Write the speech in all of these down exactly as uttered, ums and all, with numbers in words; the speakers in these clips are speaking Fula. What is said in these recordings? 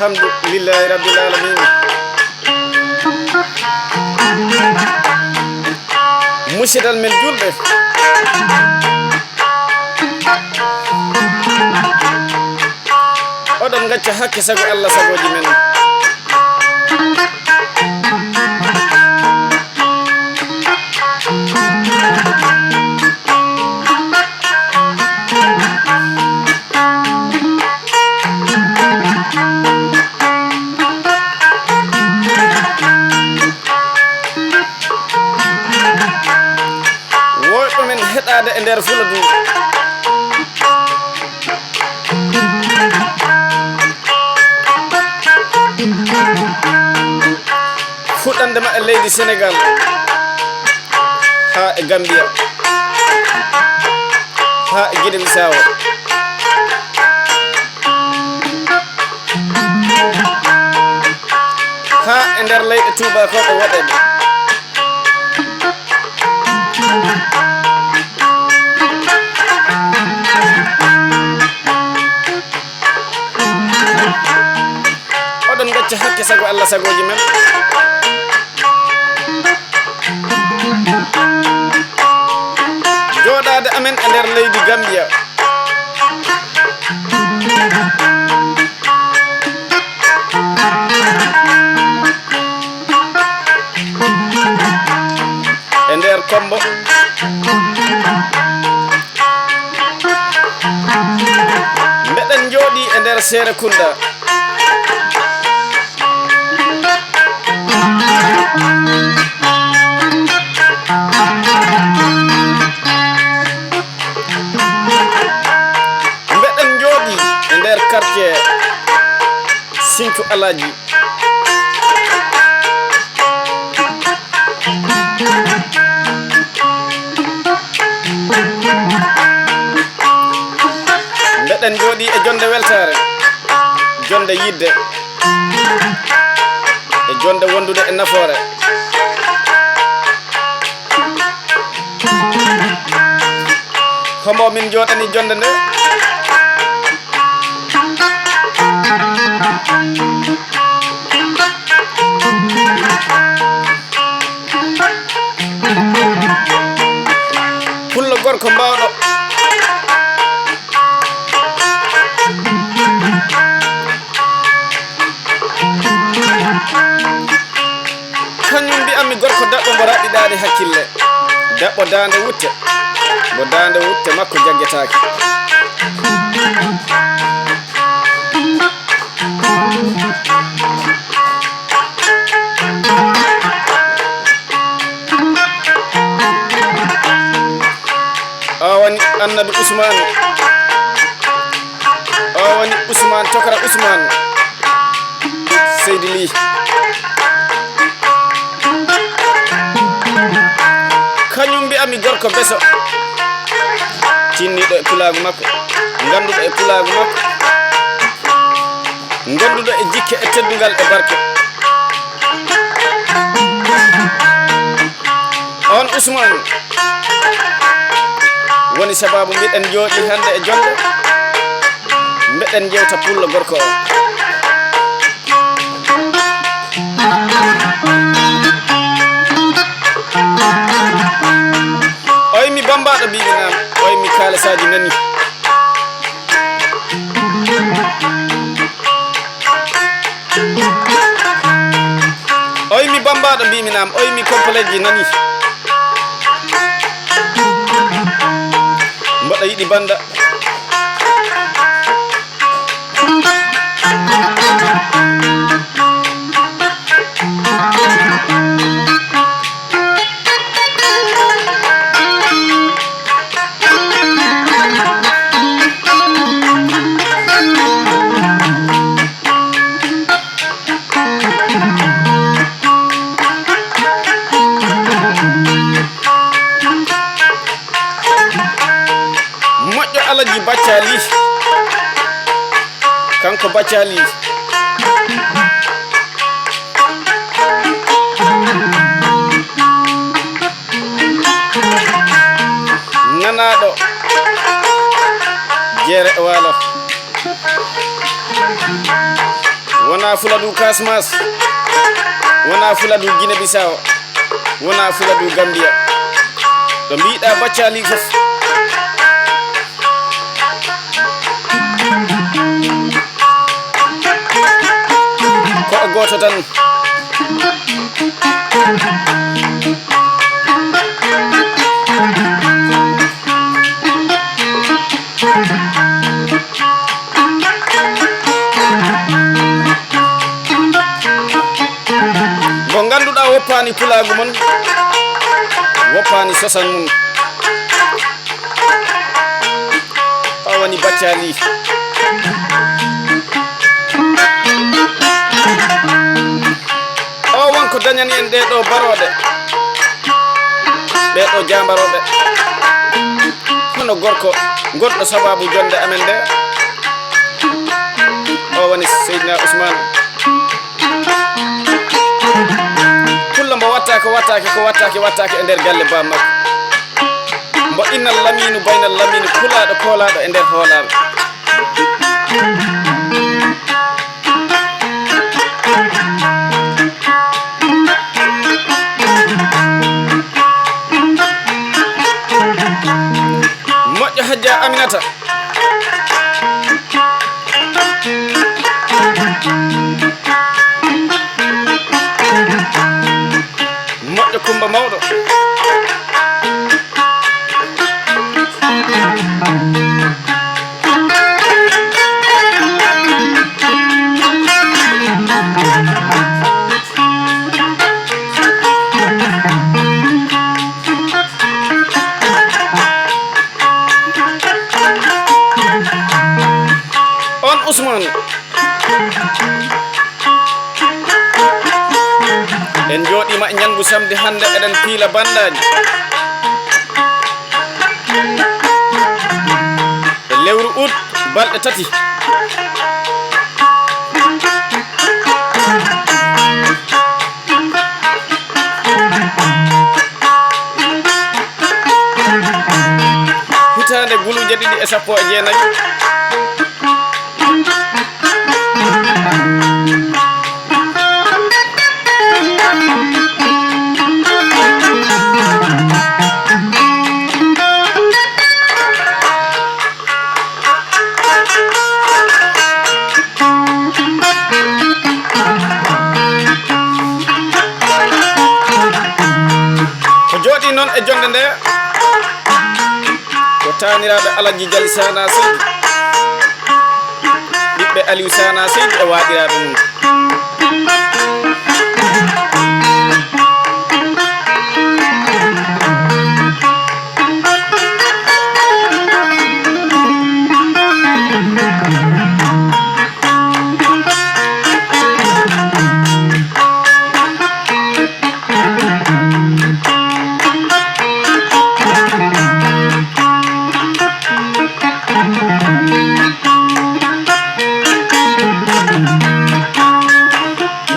Alhamdulillahi Rabbil Alamin. Musidal men julɓe, oɗon ngacca hakke sago Allah sagooji men. Woɗɗo men heɗaade e nder Fuladu. Fuɗɗande ma e leydi Senegal, haa e Gambia, haa e Gine Bisawo, haa e nder leyɗe tuubakooɓe woɗeeɓe. Oɗon ngacca hakke sago Allah sagooji men. Jooɗaade amen e nder leydi Gambia. E nder Kombo. Mbeɗen njooɗii e nder Seerekunda. Mbeɗen njooɗii e nder quartier Sinthiou Alaaji. Mbeɗen njooɗii e jonnde weltaare, jonnde yiɗde, e jonnde wondude e nafoore. Homo min njooɗanii jonnde nde? Pullo gorko mbaawɗo. Kañum mbi'anmi gorko daɓɓo mbo raɓɓiɗaani hakkille. Daɓɓo daande wutte. Mbo daande wutte makko jaggetaake. O woni Annabi Usmaan. O woni Usmaan, tokara Usmaan. Seydi Ly. Kañum mbi'anmi gorko beso. Tinniiɗo e pulaagu makko. Ngannduɗo e pulaagu makko. Ngannduɗo e jikke e teddungal e barke. Usman woni sababu mbiɗen jooɗi hannde e jonde, mbeɗen jewta pullo gorko o. Oy mi bambaɗo mbiɗi nam, oy mi kalesaaji nani. Oy mi bambaɗo mbimi nam, oy mi complexe nani. Mboɗo yiɗi banda. Moƴƴo Alaji Baccali, kanko Baccali. Nanaɗo jeere e waalo. Wona Fuladu Kasmas, wona Fuladu Gine Bisawo, wona Fuladu Gambiya. Ɗo mbiɗa Baccali fof, ko o gooto tan. Mo ngannduɗaa woppaani pulaagu mon, woppaani sosan mon. O woni Baccali. O won ko dañani en ɗee ɗoo barooɗe, ɓee ɗoo jaambarooɓe. Hono gorko gonɗo sababu jonnde amen nde, o woni Seydina Ousmane. Pullo mbo wattaake, wattaake, ko wattaake, wattaake e nder galle bam makko. Mbo innal laminu baynal laminu, pulaaɗo koolaaɗo e nder hoolaaɓe. Moƴƴo Hajja Aminata. Moƴƴo Kumba Mawɗo. On Ousmane. En njooɗiima e ñanngu samedi hannde, eɗen piila bandaaji. E lewru ut, balɗe tati. Hitaande guluuje ɗiɗi e sappo e jeenayi. Ko jooɗi noon e jonde nde, ko taaniraaɓe Alaji Jali Sana Seydi, ɓiɓɓe Aliou Sana Seydi e waaɗiraaɓe mum.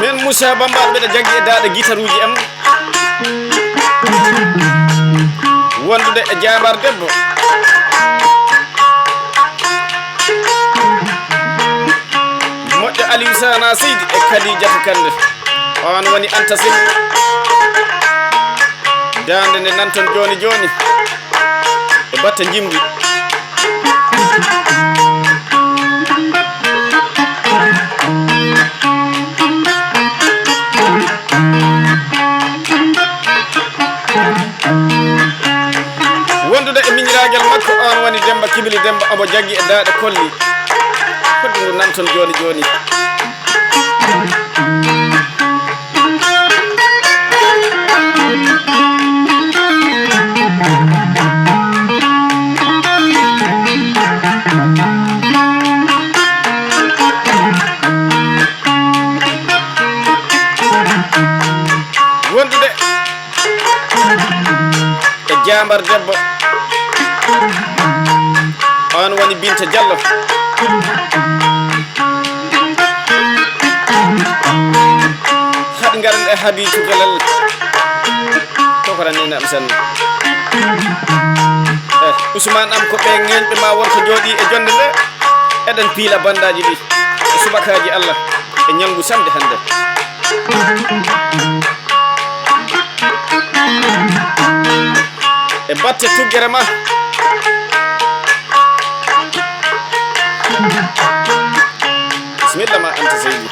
Min Moussa Bamba, mbeɗa jaggi e daaɗe gitaruuji am. Wondude e jaambaar debbo moƴƴo Aliou Sana Seydi e Khadijata Kande. On woni Anta Seydi. Daande nde nanton jooni jooni e batte njimri. Wondude e miñiraagal makko, on woni Demba Kibili Demba, omo jaggi e daaɗe kolli. Fodde ndu nanton jooni jooni. Wondude e jaambar debbo, on woni Binta Diallo. Haɗi ngaran e Habitu Galal. Kokora nena am sanne. Eh, Ousmane am ko ɓe ŋeñɓe ma won ko jooɗi e jonde nde. Eɗen piila bandaaji ɗi e subakaaji Allah e ñalngu samedi hannde. E batte tuggere ma. Bismillah ma Anta Seydi.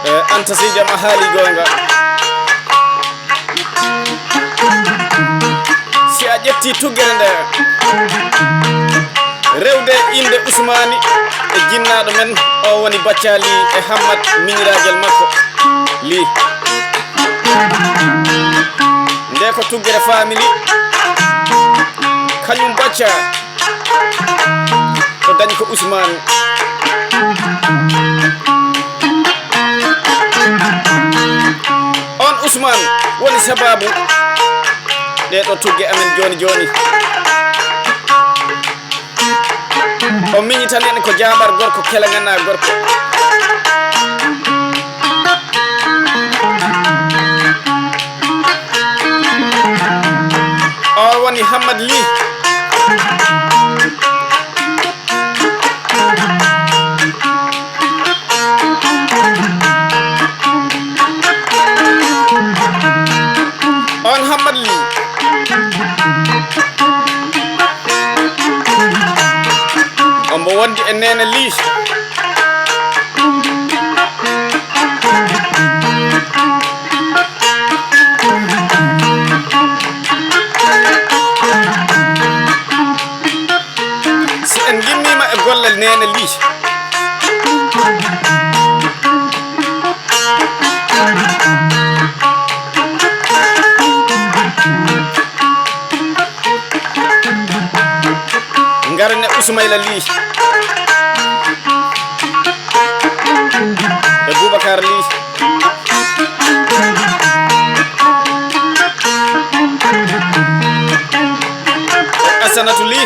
Eh, Anta Seydi am, a haali goonga. Si a ƴetti tuggere nde, rewde innde Usmaani e jinnaaɗo men, o woni Baccali e Hammat miñiraagel makko. Li. Nde ko tuggere family, kañum Bacca. Ko dañi ko Ousmane. On Ousmane woni sababu ɗee ɗo tugge amen jooni jooni. O miñitan en ko jaambar gorko, kelangana gorko. O woni Hammad Ly. On Hammad Ly. Ombo wondi e Neene Ly. Si en ngimmiima e gollal Neene Ly. Ngaren e Usmayla Ly e Boubacar Ly e Asanatu Ly.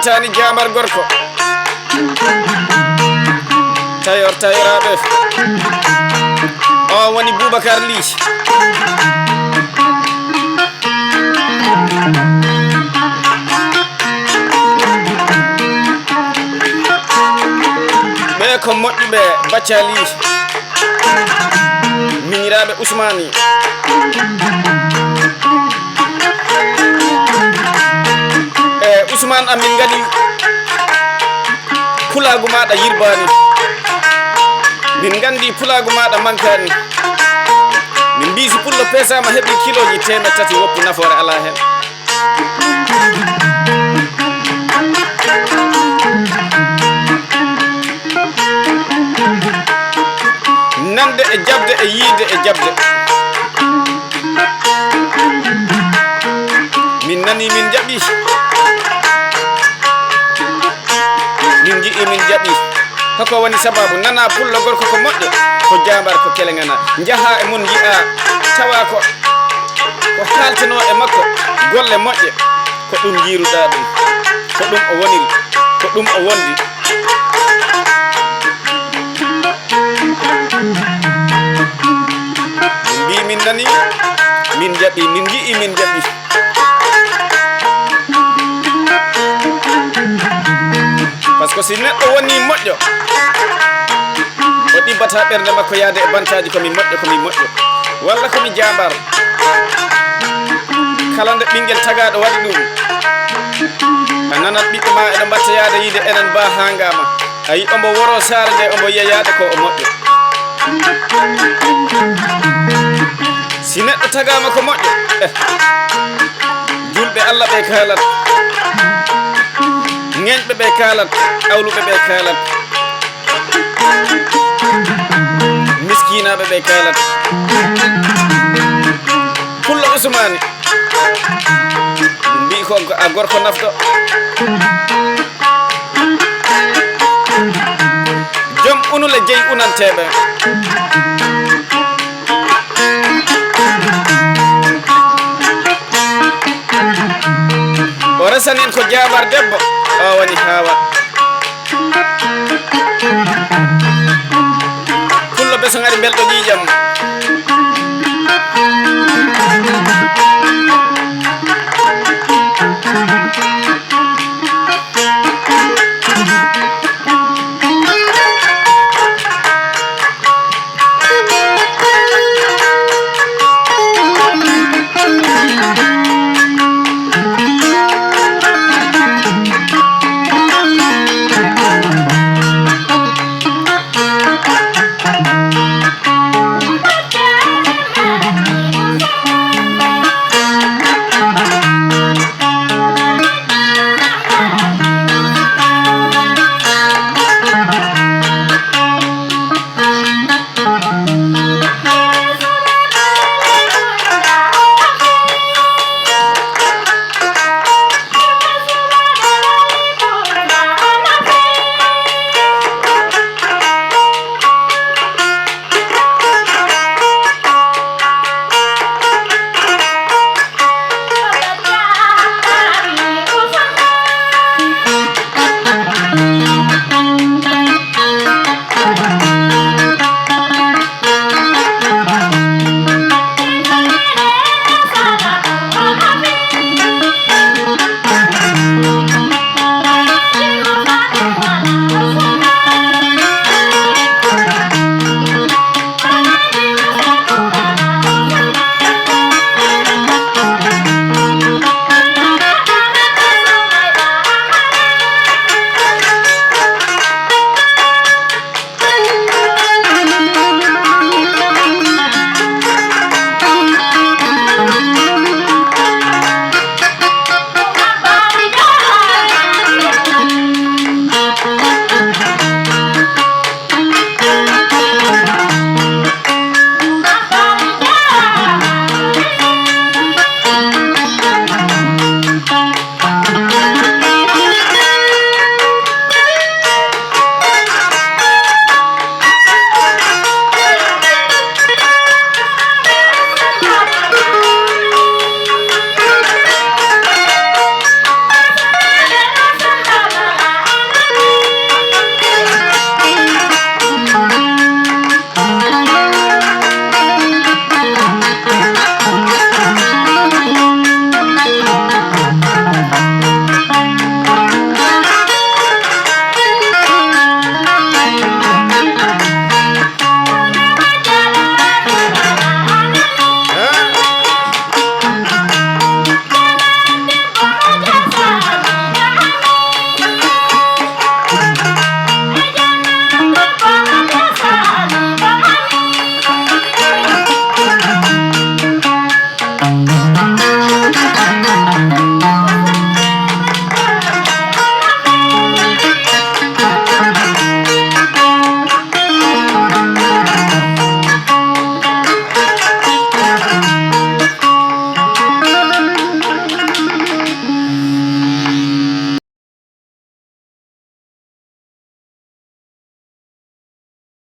Tani jambar gorko. Tayor, tayoraaɓe. O woni Boubacar Ly. Ɓe ko moƴƴuɓe Bathia Ly. Miñiraaɓe Ousmane. E Ousmane am, min ngadi pulaagu maaɗa yirbaani. Min nganndi pulaagu maaɗa mankaani. Min mbii si pullo peesaama heɓi kilooji teemeɗɗe tati woppu nafoore alaa heen. Nande e jaɓde e yiide e jaɓde. Min nani, min jaɓi. Min nji'i, min jaɓi. Hoko woni sababu nana pullo gorko ko moƴƴo, ko jambar ko kelengana. Njaha e mun nji'a tawa ko, ko haaltano e makko golle moƴƴe, ko ɗum njiiruɗaa ɗum, ko ɗum o woniri, ko ɗum o wondi. Min mbi min nani, min jaɓi, min nji'i, min jaɓi. Parce que si neɗɗo woni moƴƴo, o ɗibbata ɓernde makko yaade e bantaaji ko mi moƴƴo, ko mi moƴƴo, walla ko mi jambar. Kala nde ɓinngel tagaaɗo waɗi ɗum, a nanat ɓiɓɓe ma eɗo mbatta yaade yiide enen ba haa ngaama. A yi omo woro saare nde, omo yiya yaade ko o moƴƴo. Si neɗɗo tagaama ko moƴƴo, eh, julɓe Allah ɓe kaalat, ŋeñɓe ɓe kaalat, awluɓe ɓe kaalat, miskinaaɓe ɓe kaalat. Pullo Usmaani. Mbii ko a gorko nafɗo. Jom unule jeyi unanteeɓe. O resani en ko jaabar debbo, o woni Haawa. Pullo beso ngari mbelɗo ƴiiƴam.